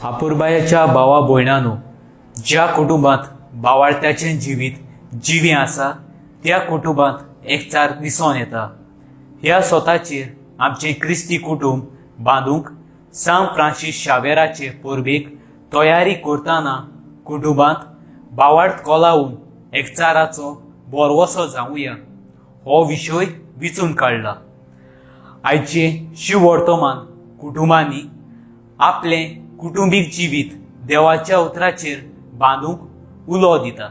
अपुरबायेच्या भावा भयणानो, ज्या कुटुंबांत बावाळत्याचें जिवीत जिवें आसा त्या कुटुंबांत एकचार दिसून येता. ह्या स्वताचेर आमचें क्रिस्ती कुटुंब बांदूंक सांत फ्रांसीस शावेराचे परबेक तयारी करतना कुटुंबांत बावार्थ कोलावून एकचाराचो बोरवसो जावया हो विशय विचून काडला. आयचे शिववर्तमान कुटुंबांनी आपलें कुटुंबीक जिवीत देवाच्या उतराचेर बांदूंक उलो दिता.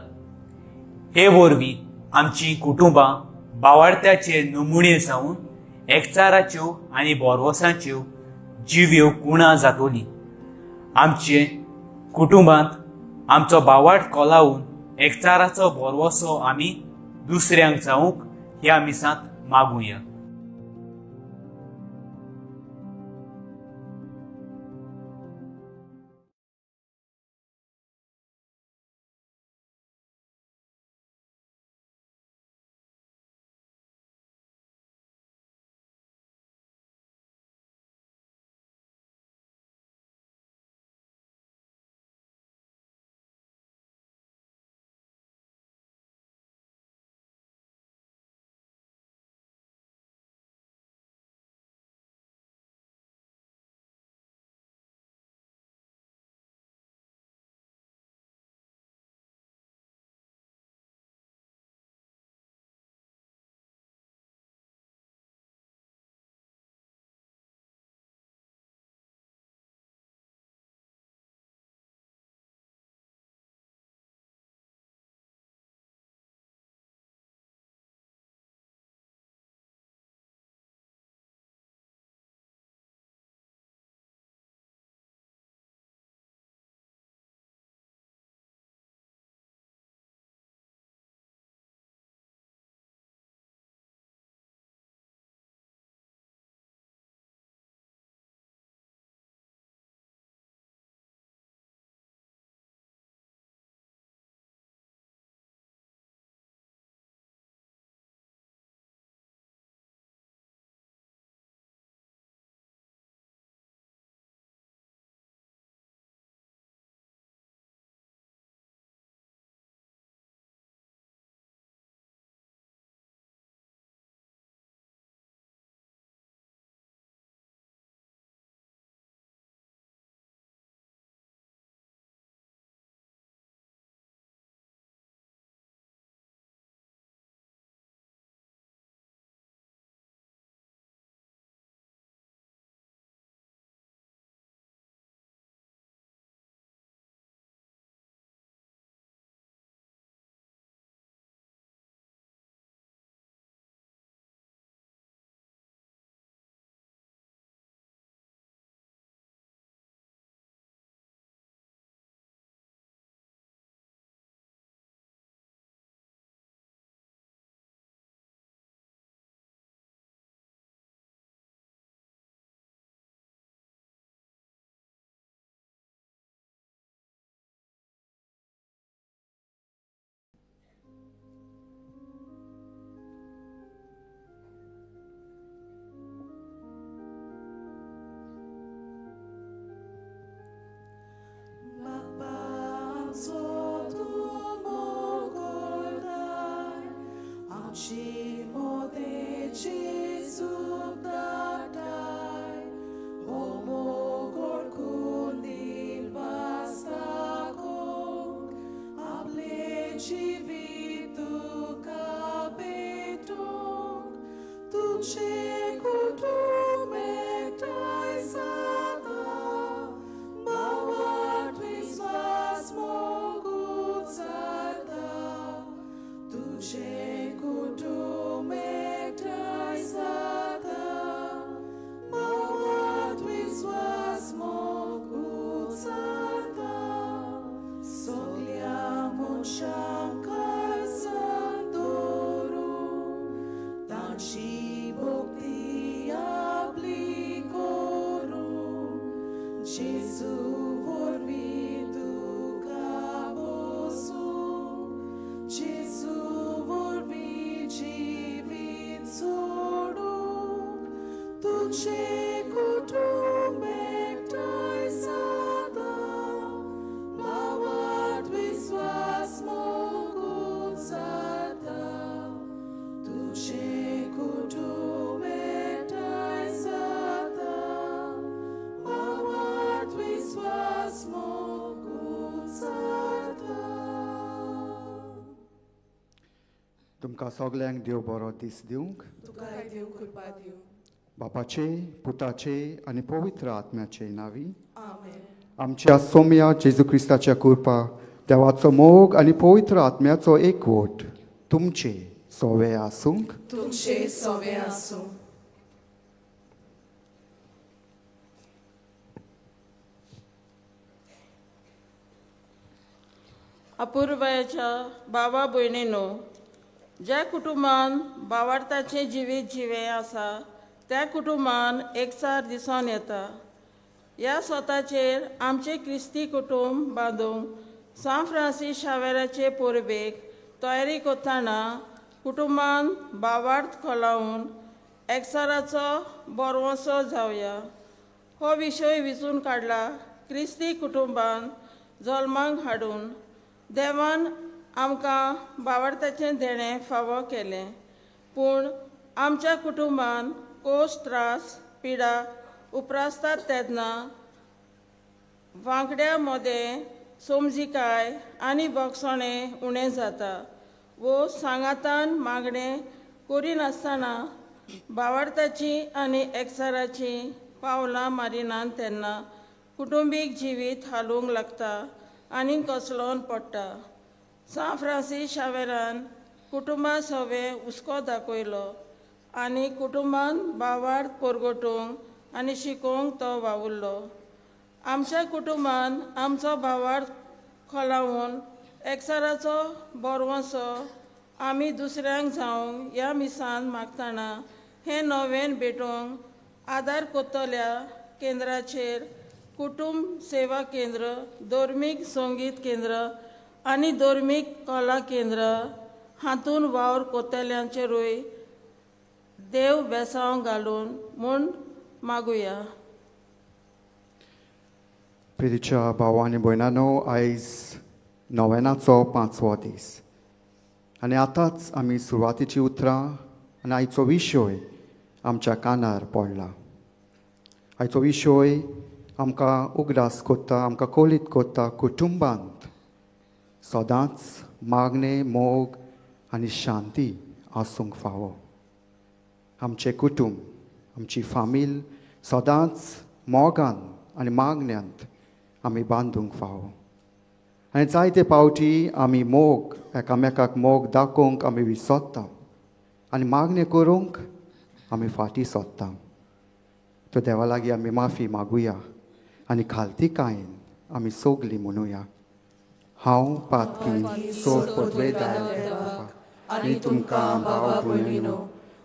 हे वरवीं आमचीं कुटुंबां बावार्थ्याचे नमुणे जावन एकचाराच्यो आनी बोरवसांच्यो जिव्यो कुणां जातली. आमचे कुटुंबांत आमचो बावार्थ कोलावून एकचाराचो बोरवसो आमी दुसऱ्यांक जावंक ह्या मिसांत मागुया. Tuche kutume tai sada. तुमकां सगल्यांक देव बरो दीस दिवंक, तुकाय देव कृपा दिवं. बापाचे, पुताचे आनी पवित्र आत्म्याचे नांवी आमेन. आमच्या सोम्या जेजू क्रिस्ताच्या कृपा, देवाचो मोग आनी पवित्र आत्म्याचो एकवट तुमचे सोवे आसूंक, तुमचे सोवे आसूं. अपुर्बायेच्या बाबा भयणीनो, ज्या कुटुंबान बावार्थाचें जिवीत जिवें आसा त्या कुटुंबान एकचार दिसून येता. ह्या स्वताचेर आमचें क्रिस्ती कुटुंब बांदूंक सांत फ्रांसीस शावेराचे परबेक तयारी करतना कुटुंबान बावार्थ खोलावन एकचाराचो बरवसो जावया. हो विशय विचून काडला क्रिस्ती कुटुंबान जल्माक हाडून देवान आमकां बावार्थाचें देणें फावो केलें, पूण आमच्या कुटुंबान कोश त्रास पिडा उप्रासतात तेन्ना वांकड्या मदें समजिकाय आनी भोगसणें उणें जाता वो सांगातान मागणें करिनासतना बावार्थाची आनी एकचाराची पावलां मारिनात तेन्ना कुटुंबीक जिवीत हालूंक लागता आनी कसलोन पडटा. सांत फ्रांसीस शावेरान कुटुंबा सवे हुस्को दाखयलो आनी कुटुंबान बावार्थ परगटूंक आनी शिकोवंक तो वावुरलो. आमच्या कुटुंबान आमचो भावार्थ खोलावन एकचाराचो बरवसो आमी दुसऱ्यांक जावंक ह्या मिसान मागतना हें नवें भेटोवंक आदार करतल्या केंद्राचेर कुटुंब सेवा केंद्र, धर्मीक संगीत केंद्र आनी धर्मीक कला केंद्र हातूंत वावर करतल्यांचेरूय देव बेसांव घालून म्हूण मागुया. प्रितीच्या भाव आनी भयणानो, आयज नोवेनाचो 5वो दीस आनी आतांच आमी सुरवातीची उतरां आनी आयचो विशय आमच्या कानार पडला. आयचो विशय आमकां उगडास कोत्ता, आमकां कोलीत कोत्ता कुटुंबांत सदांच मागणें, मोग आनी शांती आसूंक फावो. आमचें कुटुंब, आमची फामील सदांच मोगान आनी मागण्यांत आमी बांदूंक फावो. आनी जायते पावटी आमी मोग, एकामेकाक मोग दाखोवंक आमी विसरता आनी मागणें करूंक आमी फाटीं सोदता. तर देवा लागीं आमी माफी मागुया आनी खालतीकायेन आमी सगलीं म्हणुया, हांव पातकी सोद पदवेदार आनी तुमकां भाव भयणीनो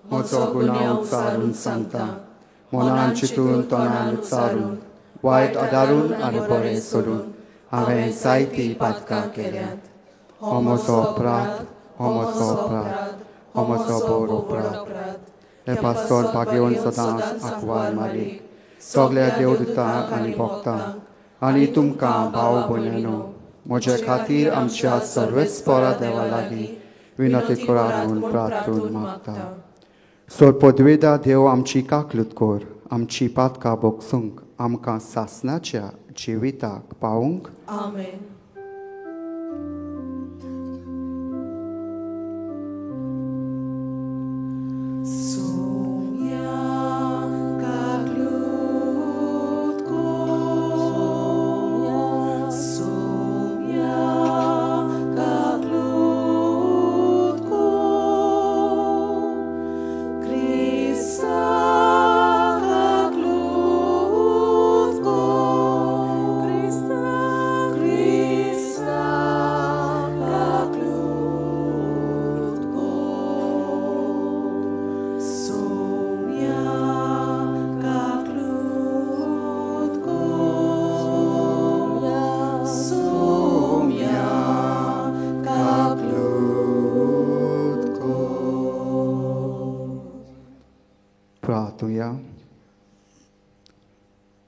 म्हजो गुन्यांव उच्चारून सांगता, मनान चिंतून तोंडान उच्चारून, वायट आदारून आनी बरें सोडून हांवें जायतीं पातकां केल्यांत. हो म्हजो अपराध, हो म्हजो अपराध, हो म्हजो बरो अपराध. हे पास्तर भागेवन सदांच आंकवार मारी सगल्या देवदुतांक आनी भक्तांक आनी तुमकां भाव भयणीनो म्हजे खातीर आमच्या सर्वेस्परा देवा लागीं विनती करात म्हूण प्रार्थून मागता. सोर पदवेदा देव आमची काकलूत कर, आमची पातकां भोगसूंक आमकां सासणाच्या जिविताक पावूंक. आमेन.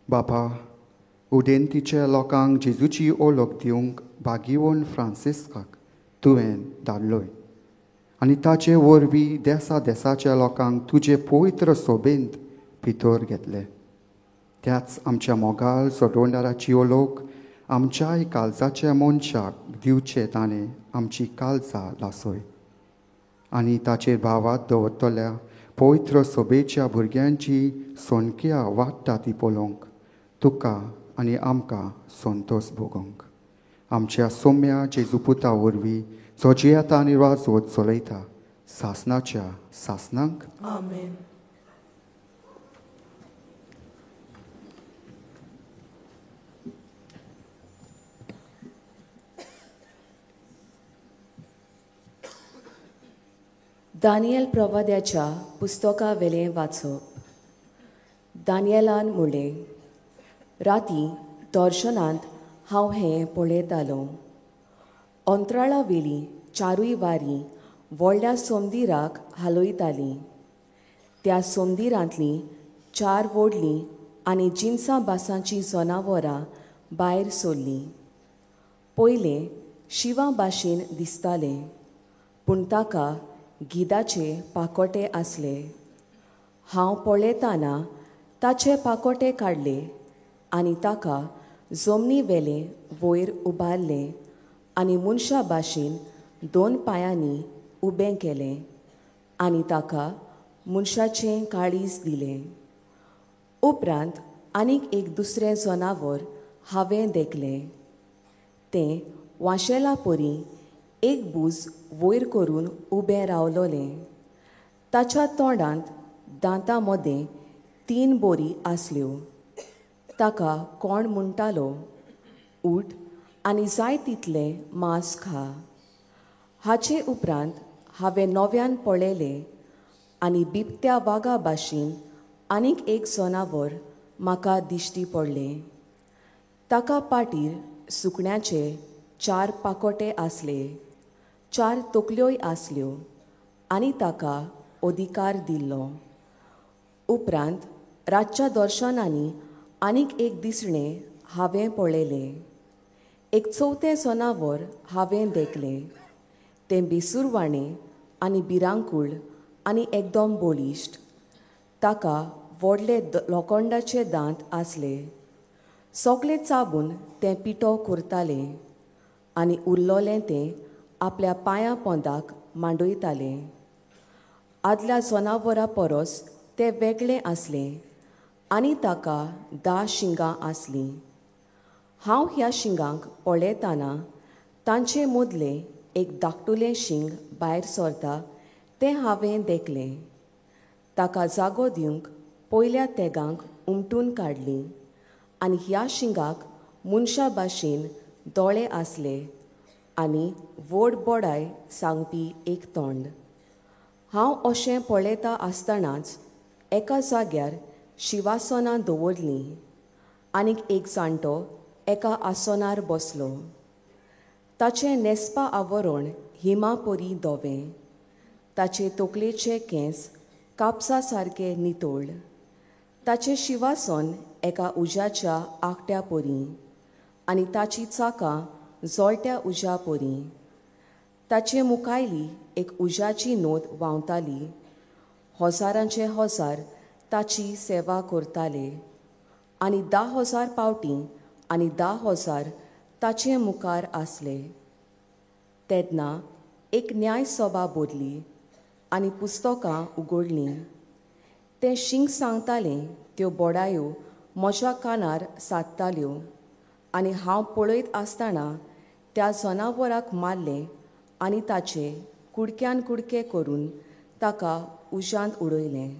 बापा, उदेंतीच्या लोकांक जेजूची ओळख दिवंक भागिवन फ्रांसिस्काक तुवें धाडलोय आनी ताचे वरवीं देसा देसाच्या लोकांक तुजे पवित्र सोबेंत भितर घेतले. त्याच आमच्या मोगाल सोडवणाराची ओळख आमच्याय काळजाच्या मनशाक दिवचे ताणें आमची काळजां लासय. आनी ताचेर भावात दवरतल्या पवित्र सभेच्या भुरग्यांची संख्या वाडटा ती पळोवंक तुका आनी आमकां संतोश भोगोवंक. आमच्या सोम्या जेजू पुता वरवीं जो जियेता आनी राजवत चलयता सासनाच्या सासनांक. आमेन. दानियल प्रवाद्याच्या पुस्तका वेलें वाचप. दानियलान म्हणलें, राती दर्शनांत हांव हें पळयतालों. अंत्राळा वेली चारूय वारी व्हडल्या सोमदिराक हालयतालीं. त्या सोमदिरांतलीं चार व्हडलीं आनी जिनसां भासांचीं जनावरां भायर सरलीं. पयलें शिंवा भाशेन दिसतालें, पूण ताका गिदाचे पाकोटे आसले. हांव पळयतना ताचे पाकोटे काडले आनी ताका जमनी वेलें वयर उबारलें आनी मनशा भाशेन दोन पांयांनी उबें केलें आनी ताका मनशाचें काळीज दिलें. उपरांत आनीक एक दुसरें जनावर हांवें देखलें. तें वांशेला परी एक बूज वयर करून उबें रावलोलें. ताच्या तोंडांत दांतां मदें 3 बोरी आसल्यो. ताका कोण म्हणटालो, उठ आनी जाय तितलें मांस खा. हाचे उपरांत हांवें नव्यान पळयलें आनी बिबट्या वागा भाशेन आनीक एक जनावर म्हाका दिश्टी पडलें. ताका पाटीर सुकण्याचे 4 पाकोटे आसले, 4 तकल्योय आसल्यो आनी ताका अधिकार दिल्लो. उपरांत रातच्या दर्शनांनी आनीक एक दिसणें हांवें पळयलें. एक चवथें जनावर हांवें देखलें. तें बेसूरवाणें आनी भिरांकूळ आनी एकदम बळिश्ट. ताका व्हडले लोखंडाचे दांत आसले. सगळे चाबून तें पिठो करतालें आनी उरलोलें तें आपल्या पांयां पोंदाक मांडयतालें. आदल्या जनावरा परस तें वेगळें आसलें आनी ताका 10 शिंगां आसलीं. हांव ह्या शिंगांक पळयतना तांचे मदलें एक धाकटुलें शिंग भायर सरता तें हांवें देखलें. ताका जागो दिवंक पयल्या तेगांक उमटून काडलीं आनी ह्या शिंगाक मनशा भाशेन दोळे आसले आनी व्हड बडाय सांगपी एक तोंड. हांव अशें पळयता आसतनाच एका जाग्यार शिवासनां दवरलीं आनीक एक जाणटो एका आसनार बसलो. ताचें न्हेसपा आवरण हिमा परी धवें, ताचे तकलेचे केंस कापसा सारके नितळ, ताचें शिवासन एका उज्याच्या आंकट्या परी आनी ताची चाकां जळट्या उज्या परी. ताचे मुखायली एक उज्याची नोद व्हांवताली. हजारांचे हजार ताची सेवा करताले आनी 10,000 पावटी आनी 10,000 ताचे मुखार आसले. तेन्ना एक न्यायसभा भरली आनी पुस्तकां उगडलीं. तें शींग सांगतालें त्यो बडायो म्हज्या कानार सादताल्यो आनी हांव पळयत आसतना त्या जनावराक मारलें आनी ताचे कुडक्यान कुडके करून ताका उज्यांत उडयलें.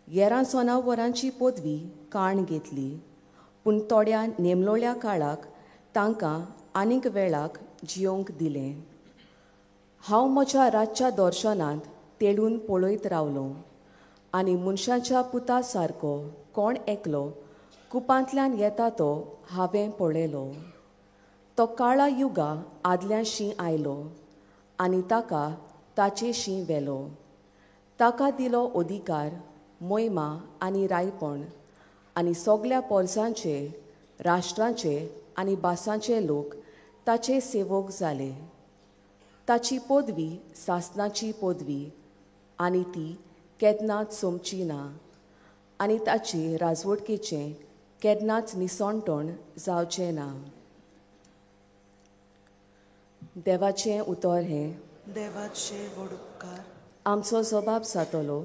येरां जनावरांची पदवी काण घेतली, पूण थोड्या नेमलोल्या काळाक तांकां आनीक वेळाक जियोंक दिलें. हांव म्हज्या रातच्या दर्शनांत तेळून पळयत रावलो आनी मनशाच्या पुता सारको कोण एकलो कुपांतल्यान येता तो हांवें पळयलो. तो काळा युगा आदल्याशी आयलो आनी ताका ताचेशी व्हेलो. ताका दिलो अधिकार, मोहिमा आनी रायपण आनी सगल्या पोरसांचे, राष्ट्रांचे आनी भासांचे लोक ताचे सेवक जाले. ताची पदवी सासनाची पदवी आनी ती केन्नाच सोंपची ना आनी ताचे राजवटकेचें केन्नाच निसणटण जावचें ना. देवाचें उतर हें. देवाचे व्हड उपकार. आमचो जबाब जातलो,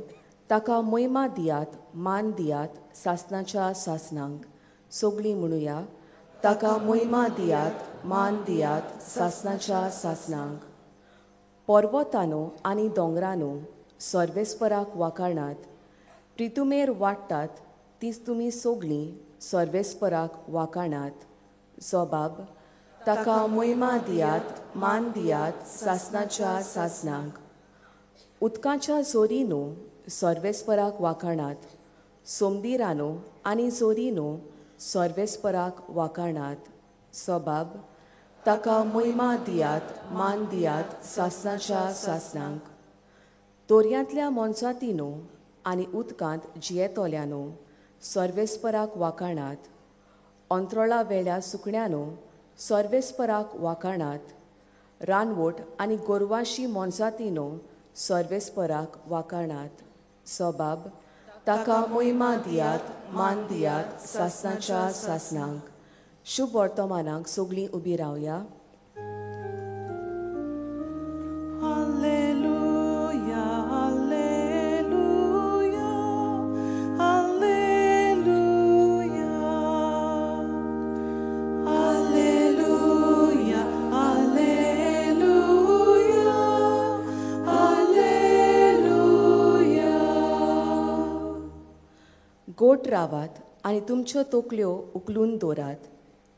ताका मोहिमा दियात, मान दियात सासनाच्या सासनांक. सगळीं म्हणुया, ताका मोहिमा दियात, मान दियात सासनाच्या सासनांक. पर्वतानो आनी दोंगरानो सर्वेस्पराक वाखाणात, प्रितुमेर वाडटात तीच तुमी सगळीं सर्वेस्पराक वाखाणात. जबाब, ताका मोहिमा दियात, मान दियात सासनाच्या सासनांक. उदकाच्या जोरीनो सर्वेस्पराक वाखाणात, सोमदिरानो आनी जोरीनो सर्वेस्पराक वाखाणात. सबाब, ताका मोहिमा दियात, मान दियात सासनाच्या सासनांक. दर्यांतल्या मोनजातीनो आनी उदकांत जियेतल्यानो सर्वेस्पराक वाखाणात. अंत्रोळा वेल्या सुकण्यानो सर्वेस्पराक वाखाणात. रानवट आनी गोरवांशी मोनजातीनो सर्वेस्पराक वाखाणात. सबाब, ताका मोहिमा दियात, मान दियात सासनाच्या सासनांक. शुभ वर्तमानाक सगळीं उबी रावया. Alleluia, alleluia, alleluia. Alleluia, alleluia, alleluia. गोट रावात आनी तुमच्यो तकल्यो उखलून दवरात,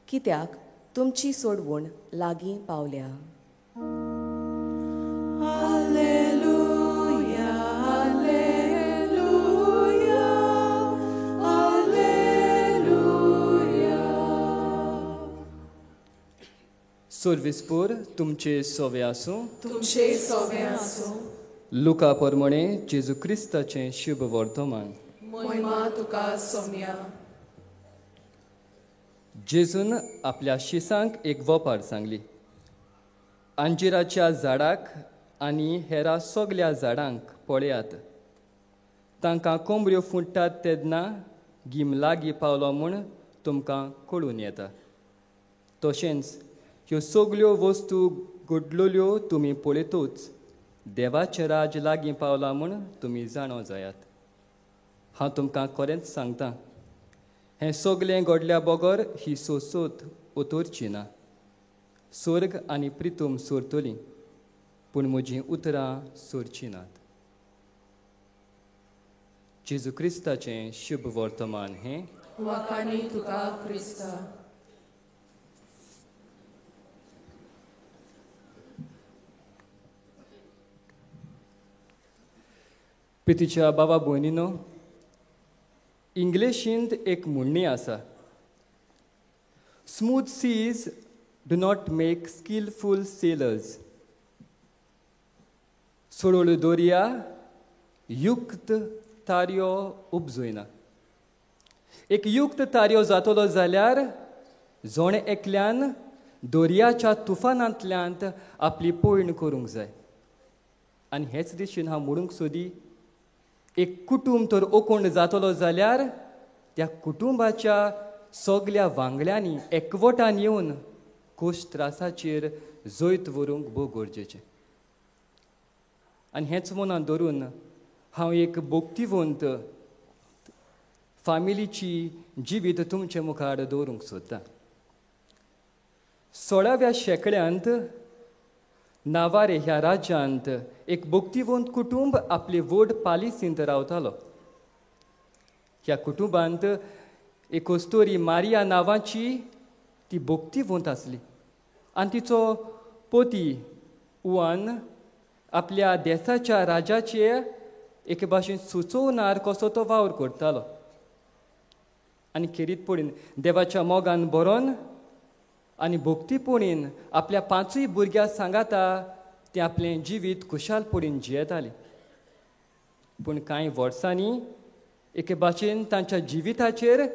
कित्याक तुमची सोडवण लागीं पावल्या. Alleluia, alleluia, alleluia. सोर्विसपूर तुमचे सोवे आसूं. तुमचे सोवे आसूं. लुका प्रमाणे जेजू क्रिस्ताचें शुभ वर्तमान. मोहिमा तुका सोम्या. जेजून आपल्या शिसांक एक वपार सांगली, अंजिराच्या झाडाक आनी हेरा सगल्या झाडांक पळयात, तांकां कोंबऱ्यो फुट्टात तेन्ना गीम लागीं पावलो म्हूण तुमकां कळून येता. तशेंच ह्यो सगल्यो वस्तू घडलेल्यो तुमी पळयतूच देवाचें राज लागीं पावलां म्हूण तुमी जाणो जायात. हांव तुमकां खरेंच सांगता, हें सगलें घडल्या बगर ही सोसोत उतरची ना. स्वर्ग आनी प्रितूम सोरतली, पूण म्हजीं उतरां सोरचीं नात. जेजू क्रिस्ताचें शुभ वर्तमान हें. वाखाणी तुका क्रिस्ता. प्रितीच्या बाबा भयणीनो, इंग्लिशींत एक म्हणणी आसा, smooth seas do not make skilful sailors. सोडोळ्यो दर्या युक्त तारयो उपजयना. एक युक्त तारयो जातलो जाल्यार जोण एकल्यान दर्याच्या तुफानांतल्यान आपली पयण करूंक जाय. आनी हेच दिशेन हांव म्हणूंक सोदी, एक कुटुंब तर ओकोंड जातलो जाल्यार त्या कुटुंबाच्या सगल्या वांगड्यांनी एकवटान येवन कोश त्रासाचेर जैत व्हरूंक भोव गरजेचें. आनी हेंच मनांत धरून हांव एक भक्तिवंत फामिलीची जिवीत तुमचे मुखार दवरूंक सोदतां. 16व्या शेंकड्यांत नावारे ह्या राज्यांत एक भक्तिवंत कुटुंब आपले व्हड पालिसींत रावतालो. ह्या कुटुंबांत एक अस्तोरी मारिया नांवाची ती भक्तिवंत आसली आनी तिचो पोती उवान आपल्या देसाच्या राजाचे एके भाशेन सुचोवणार कसो तो वावर करतालो. आनी खेरीतपणीन देवाच्या मोगान बरोवन आनी भक्तीपणीन आपल्या पांचूय भुरग्यां सांगाता तें आपलें जिवीत खुशालपणीन जियेतालें. पूण कांय वर्सांनी एके भाशेन तांच्या जिविताचेर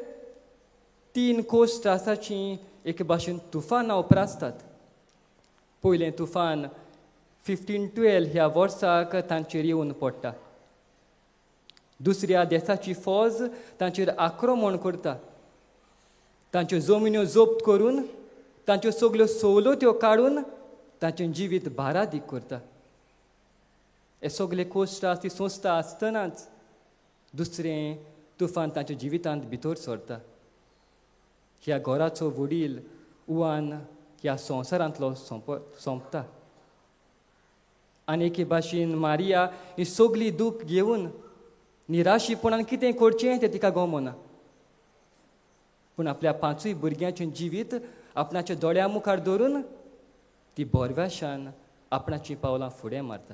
3 कोश त्रासाचीं एके भाशेन तुफानां उप्रासतात. पयलें तुफान 1512 ह्या वर्साक तांचेर येवन पडटा. दुसऱ्या देसाची फौज तांचेर आक्रमण करता, तांच्यो जमिन्यो जप्त करून तांच्यो सगल्यो सवलत्यो काडून तांचें जिवीत बारादीक करता. हे सगले कोश्ट ती सोंसता आसतनाच दुसरें तुफान तांच्या जिवितांत भितर सरता. ह्या घराचो वडील उवान ह्या संवसारांतलो सोंपता आनी एके भाशेन मारिया ही सगली दूख घेवन निराशीपणान कितें करचें तें तिका गमना. पूण आपल्या पांचूय भुरग्यांचें जिवीत आपणाच्या दोळ्या मुखार दवरून ती बोरव्याशान आपणाचीं पावलां फुडें मारता.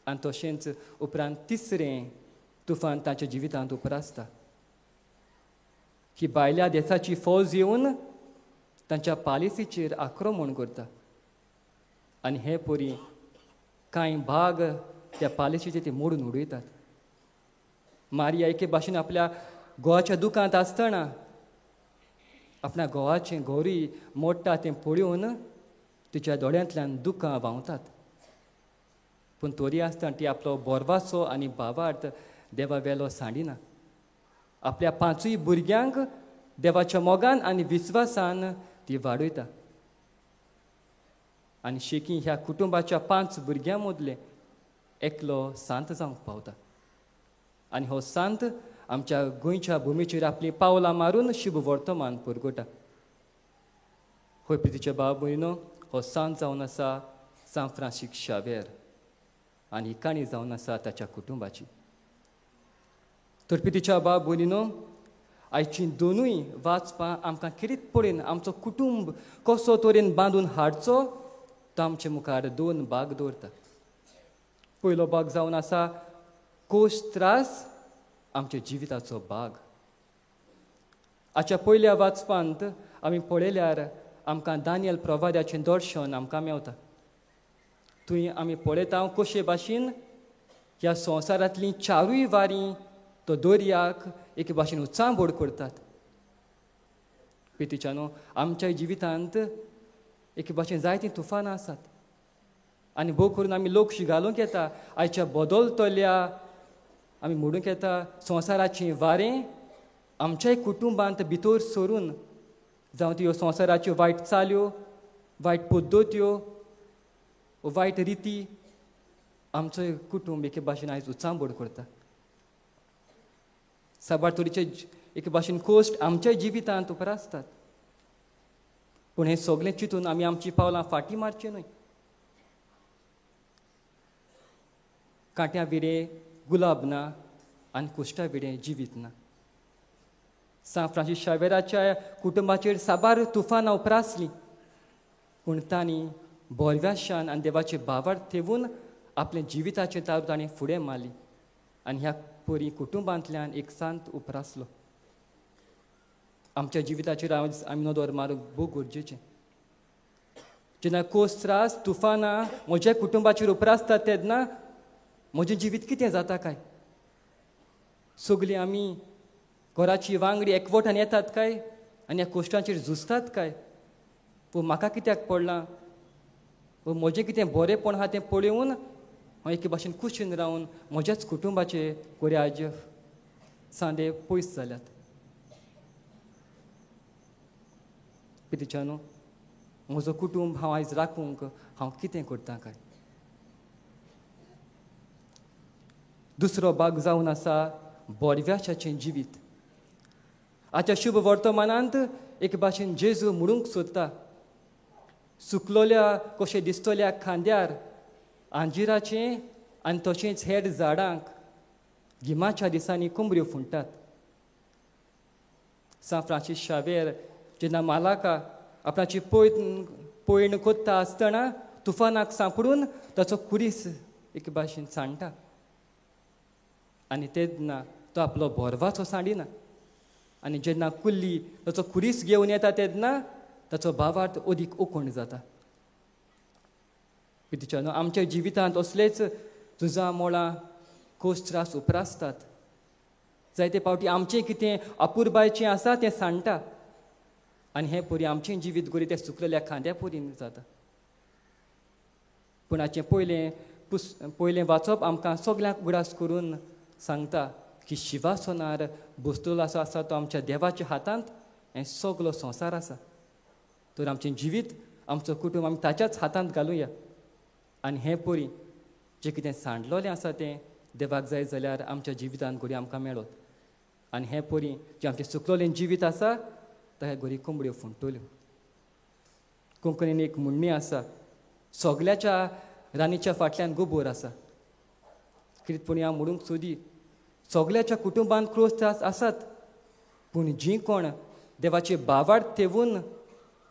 आनी तशेंच उपरांत तिसरें तुफान ताच्या जिवितांत उप्रासता. ही भायल्या देसाची फौज येवन तांच्या पालिसीचेर आक्रमण करता आनी हे परी कांय भाग त्या पालिसीचे ते मोडून उडयतात. मारिया एके भाशेन आपल्या घोवाच्या दुकांत आसतना आपल्या घोवाचें घोरी मोडटा तें पळोवन तिच्या दोळ्यांतल्यान दुकां व्हांवतात. पूण तरी आसतना ती आपलो बोरवासो आनी भावार्थ देवा वेलो सांडिना. आपल्या पांचूय भुरग्यांक देवाच्या मोगान आनी विस्वासान ती वाडयता. आनी शेकी ह्या कुटुंबाच्या 5 भुरग्यां मदले एकलो सांत जावंक पावता आनी हो सांत आमच्या गोंयच्या भुमीचेर आपलीं पावलां मारून शुभ वर्तमान पुरगोटा. होय प्रितीचे भाव भयणो, हो सांत जावन आसा सांत फ्रांसीस शावेर आनी ही काणी जावन आसा ताच्या कुटुंबाची. तर प्रितीच्या भाव भयणीनो, आयची दोनूय वाचपां आमकां खेरीत पळयन आमचो कुटुंब कसो तरेन बांदून हाडचो तो आमचे मुखार 2 भाग दवरता. पयलो भाग जावन आसा कोश त्रास आमच्या जिविताचो भाग. आजच्या पयल्या वाचपांत आमी पळयल्यार आमकां दानियल प्रवाद्याचें दर्शन आमकां मेवता. थंय आमी पळयता कशे भाशेन ह्या संवसारांतलीं 4 वारी तो दर्याक एके भाशेन उचांबोड करतात. पितिच्यानो, आमच्या जिवितांत एके भाशेन जायतीं तुफानां आसात आनी भोव करून आमी लोक घालूंक येता आयच्या बदलतल्या आमी म्हणूंक येता संवसाराचें वारें आमच्याय कुटुंबांत भितर सरून जावं त्यो संवसाराच्यो वायट चाल्यो, वायट पद्दत्यो, वायट रिती आमचो कुटुंब एके भाशेन आयज उचांबोड करता. साबार तरेचे एके भाशेन कोश्ट आमच्या जिवितांत उप्रासतात. पूण हें सगळें चिंतून आमी आमचीं पावलां फाटीं मारचीं न्हय. कांट्या विडे गुलाब ना आनी कुश्टा विडे जिवीत ना. सांत फ्रांसीस शावेराच्या कुटुंबाचेर साबार तुफानां उप्रासलीं पूण तांणी बोरव्याशान आनी देवाचे भावार्थ ठेवून आपल्या जिविताचें तारू ताणें फुडें मारली आनी ह्या परी कुटुंबांतल्यान एक सांत उप्रासलो. आमच्या जिविताचेर आमी नदर मारूंक भोव गरजेचें. जेन्ना कोस त्रास तुफानां म्हज्या कुटुंबाचेर उप्रासतात तेन्ना म्हजें जिवीत कितें जाता काय? सगळीं आमी घराची वांगडी एकवटान येतात काय आनी ह्या कोश्टांचेर झुजतात काय? वो म्हाका कित्याक पडलां? वो म्हजें कितें बरेंपण आहा तें पळोवन हांव एके भाशेन खुशीन रावन म्हज्याच कुटुंबाचे कोऱ्याज सांदे पयस जाल्यात. पितिच्यानो, म्हजो कुटुंब हांव आयज राखूंक हांव कितें करता काय? दुसरो भाग जावन आसा बोरव्याशाचें जिवीत. आजच्या शुभ वर्तमानांत एके भाशेन जेजू म्हणूंक सोदता सुकलोल्या कशें दिसतल्या खांद्यार आंजिराचें आनी तशेंच हेर झाडांक गिमाच्या दिसांनी कोंबऱ्यो फुंडटात. सांत फ्रांसीस शावेर जेन्ना मालाका आपणाची पयण कोत्ता आसतना तुफानाक सांपडून ताचो कुरीस एके भाशेन सांडटा आनी तेन्ना तो आपलो बोरवाचो सांडिना आनी जेन्ना कुल्ली ताचो खुरीस घेवन येता तेन्ना ताचो भावार्थ अदीक ओकोण जाता. पितिच्यानो, आमच्या जिवितांत असलेच झुजां मोळां कोश त्रास उप्रासतात. जायते फावटी आमचें कितें अपुरबायचें आसा तें सांडटा आनी हें परी आमचें जिवीत गोरी तें सुकलेल्या खांद्या परीन जाता. पूण हाचें पयलें वाचप आमकां सगल्यांक उगडास करून सांगता की शिवासनार बसलेलो आसा तो आमच्या देवाच्या हातांत हें सगलो संवसार आसा. तर आमचें जिवीत आमचो कुटुंब आमी ताच्याच हातांत घालुया आनी हें परी जें कितें सांडलोलें आसा तें देवाक जाय जाल्यार आमच्या जिवितांत घडये आमकां मेळत आनी हें परी जें आमचें सुकलोलें जिवीत आसा ताका घडये कोंबड्यो फुंटल्यो. कोंकणीन एक म्हणणी आसा, सगल्याच्या रानीच्या फाटल्यान गोबोर आसा. कितें पूण हांव म्हणूंक सोदी, सगल्याच्या कुटुंबांत क्रोस त्रास आसात, पूण जीं कोण देवाचे बावाड तेवून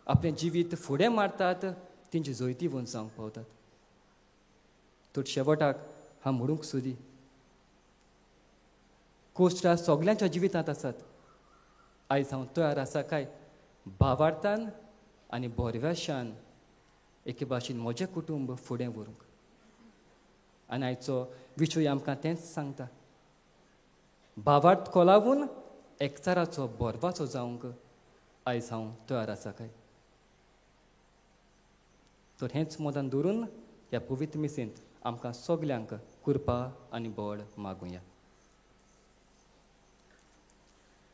आपलें जिवीत फुडें मारतात तेंची जैतिवंत जावंक पावतात. तर शेवटाक हांव म्हणूंक सोदी, कोश त्रास सगल्यांच्या जिवितांत आसात. आयज हांव तयार आसा काय भावार्थान आनी बोरव्याशान एके भाशेन म्हजें कुटुंब फुडें व्हरूंक? आनी आयचो विशय आमकां तेंच सांगता, भावार्थ कोलावून एकचाराचो बोरवाचो जावंक आयज हांव तयार आसा काय? तर हेंच मदान धरून ह्या पवित्र मिसेंत आमकां सगल्यांक कृपा आनी बळ मागुया.